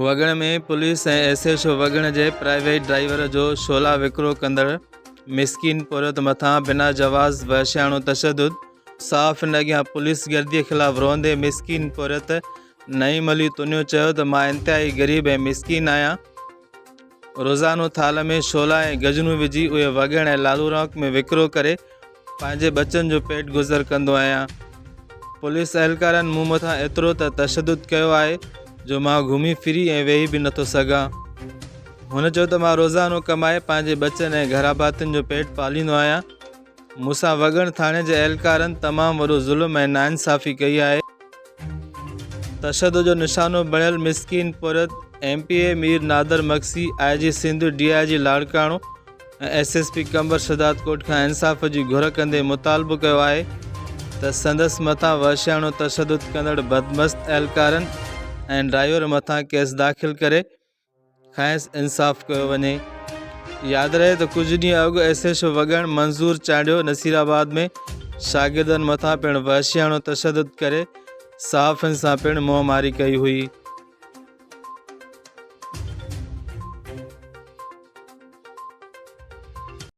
وڳڻ ۾ police ۽ S H O Wagan جي private driver جو شعلا وڪرو ڪندڙ مسڪين پورهيت مٿان بنا جواز وحشياڻو تشدد، صحافين اڳيان پوليس گردي خلاف روئندي مسڪين پورهيت نعيم علي تنيو چيو ته مان انتهائي غريب ۽ مسڪين آهيان، روزانو ٿالهه ۾ شعلا ۽ گجنون وجهي اهي وڳڻ ۽ لالورانڪ ۾ وڪرو ڪري پنهنجي ٻچن جو پيٽ گذر ڪندو آهيان. پوليس اهلڪارن مون مٿان ايترو ته تشدد ڪيو آهي جو مان گهمي ڦري ۽ ويهي به نٿو سگهان. هن چيو ته مان روزانو ڪمائي پنهنجي ٻچن ۽ گهرڀاتين جو پيٽ پاليندو آهيان. مون سان وڳڻ ٿاڻي جي اهلڪارن تمام وڏو ظلم ۽ ناانصافي ڪئي آهي. تشدد جو نشانو بڻيل مسڪين پورهيت M P A Mir Nadir Magsi, I G Sindh, D I G Larkana ۽ S S P Qambar Shahdadkot کان انصاف جي گهر ڪندي مطالبو ڪيو آهي ته سندس مٿان وحشياڻو تشدد ڪندڙ بدمست اهلڪارن ۽ ڊرائيور مٿان ڪيس داخل ڪري کانئس انصاف ڪيو وڃي. ياد رهي ته ڪجهه ڏينهن اڳ S H O Wagan Manzoor Chandio Nasirabad ۾ شاگردن مٿان پڻ وحشياڻو تشدد ڪري صحافين سان پڻ منهن ماري ڪئي هئي.